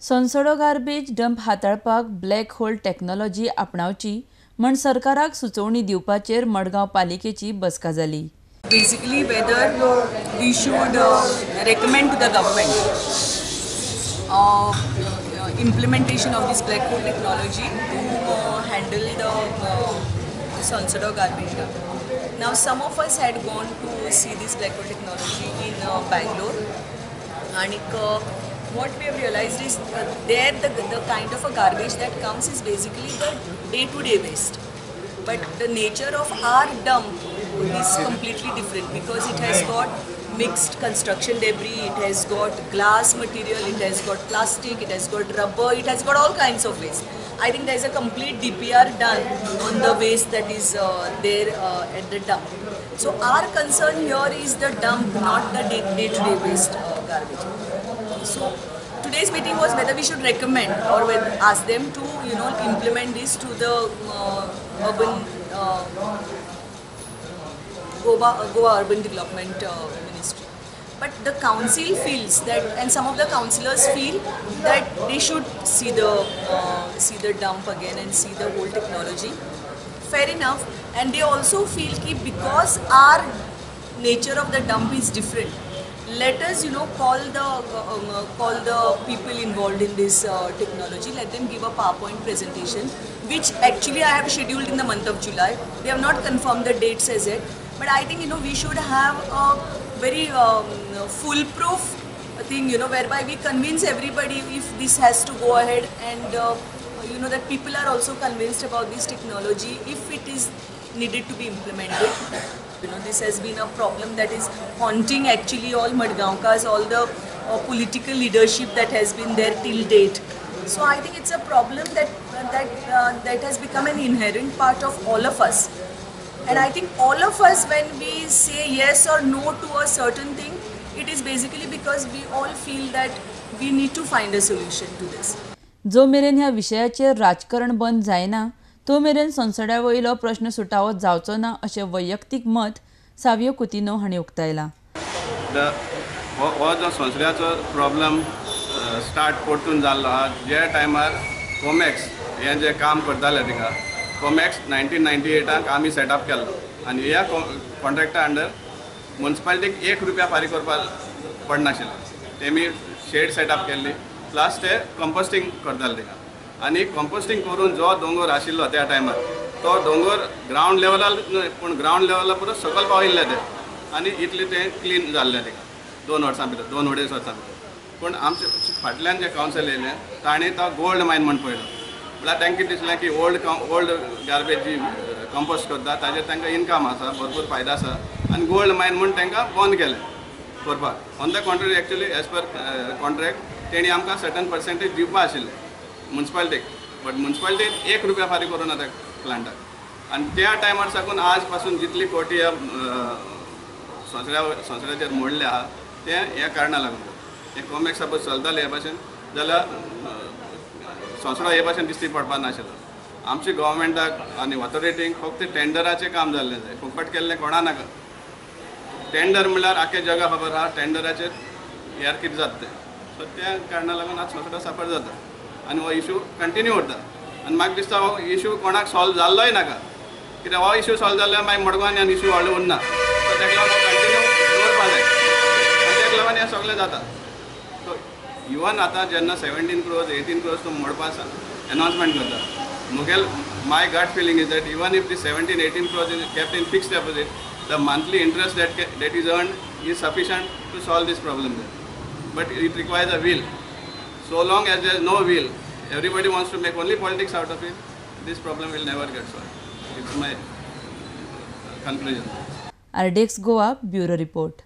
Sonsodo garbage dump हाताळपाक black hole technology आपणावची म्हण सरकाराक सुचोवणी दिवपाचेर मडगांव पालिकेची बसका जाली. Basically, whether we should recommend to the government implementation of this black hole technology to handle the Sonsodo garbage dump. Now, some of us had gone to see this black hole technology in Bangalore, and what we have realized is there the kind of a garbage that comes is basically the day-to-day waste. But the nature of our dump is completely different because it has got mixed construction debris, it has got glass material, it has got plastic, it has got rubber, it has got all kinds of waste. I think there is a complete DPR done on the waste that is there at the dump. So our concern here is the dump, not the day-to-day waste garbage. So today's meeting was whether we should recommend or ask them to, you know, implement this to the urban Goa Urban Development Ministry. But the council feels that, and some of the councillors feel that they should see the dump again and see the whole technology. Fair enough. And they also feel that because our nature of the dump is different, let us, you know, call the people involved in this technology. Let them give a PowerPoint presentation, which actually I have scheduled in the month of July. They have not confirmed the dates as yet, but I think, you know, we should have a very foolproof thing, you know, whereby we convince everybody if this has to go ahead, and you know, that people are also convinced about this technology if it is needed to be implemented. You know, this has been a problem that is haunting actually all Madgaonkas, all the political leadership that has been there till date. So I think it's a problem that that has become an inherent part of all of us. And I think all of us, when we say yes or no to a certain thing, it is basically because we all feel that we need to find a solution to this. जो मेरेन ह्या विशयाचेर राजकारण बंद जायना तो मेरेन सोनसड्या वयलो प्रश्न सुटावो जावचो ना अशें वैयक्तीक मत सावियो कुतिनो हांणी उक्तायलां. हो जो सोनसड्याचो प्रॉब्लम स्टार्ट परतून जाल्लो आहा ज्या टायमार कोमॅक्स हें जें काम करताले थिंगा कोमॅक्स 1998 आमी सेटअप केल्लो आनी ह्या कॉन्ट्रॅक्टा अंडर मुन्सिपालिटीक 1 रुपया फारीक करपाक पडनाशिल्लें. तेमी शेड सेटअप केल्ली प्लस ते कंपोस्टींग करताले थिंगा आनी कंपोस्टींग करून जो दोंगोर आशिल्लो त्या टायमार तो दोंगोर ग्रावंड लेवलार न्हय पूण ग्रावंड लेवला परस सकयल पाविल्ले ते आनी इतलें तें क्लीन जाल्लें थिंगा 2 वर्सां भितर, 2-2.5 वर्सां भितर. पूण आमचे फाटल्यान जे कावन्सिल येयलें ताणें तो गोल्ड मायन म्हण पळयलो. म्हळ्यार तांकां दिसलें की ओल्ड गार्बेज जी कंपोस्ट करता ताजेर तांकां इनकम आसा, भरपूर फायदो आसा आनी गोल्ड मायन म्हूण तांकां बंद केलें करपाक. On the contrary actually as per contract तेणी आमकां सर्टन पर्सेंटेज दिवपा आशिल्लें मुन्सिपालिटीक, बट मुन्सिपालिटीन 1 रुपया फारीक करूं ना त्या प्लांटाक. आनी त्या टायमार साकून आज पासून जितली कोटी ह्या संसड्याचेर मोडले आहा तें ह्या कारणा लागून. हें कॉमॅक्स सपोज चलतालें हे भाशेन जाल्यार संसडो हे भाशेन दिश्टी पडपाक नाशिल्लो. आमच्या गव्हर्मेंटाक आनी ऑथॉरिटींक फक्त टेंडराचें काम जाल्लें जाय, फुकट केल्लें कोणा नाका. टेंडर म्हणल्यार आख्या जगा खबर आहा टेंडराचेर यार कितें जाता तें. सो त्या कारणा लागून आज संसडो सापर जाता आनी हो इशू कंटिन्यू उरता. आनी म्हाका दिसता हो इशू कोणाक सॉल्व जाल्लोय नाका, कित्याक हो इशू सॉल्व जाल्यार मागीर मडगांवान आनी इशू व्हडलो उरना. सो ताका लागून कंटिन्यू दवरपा जाय आनी ताका लागून हें सगळें जाता. सो इवन आतां जेन्ना 17 crores 18 crores तूं मोडपा एनावन्समेंट करता, मुगेल my gut feeling is that even if the 17-18 crores is kept in fixed deposit, the monthly interest that is earned is sufficient to solve this problem. But it requires a will. So long as there is no will, everybody wants to make only politics out of it, this problem will never get solved. It's my conclusion. RDX Goa Bureau Report.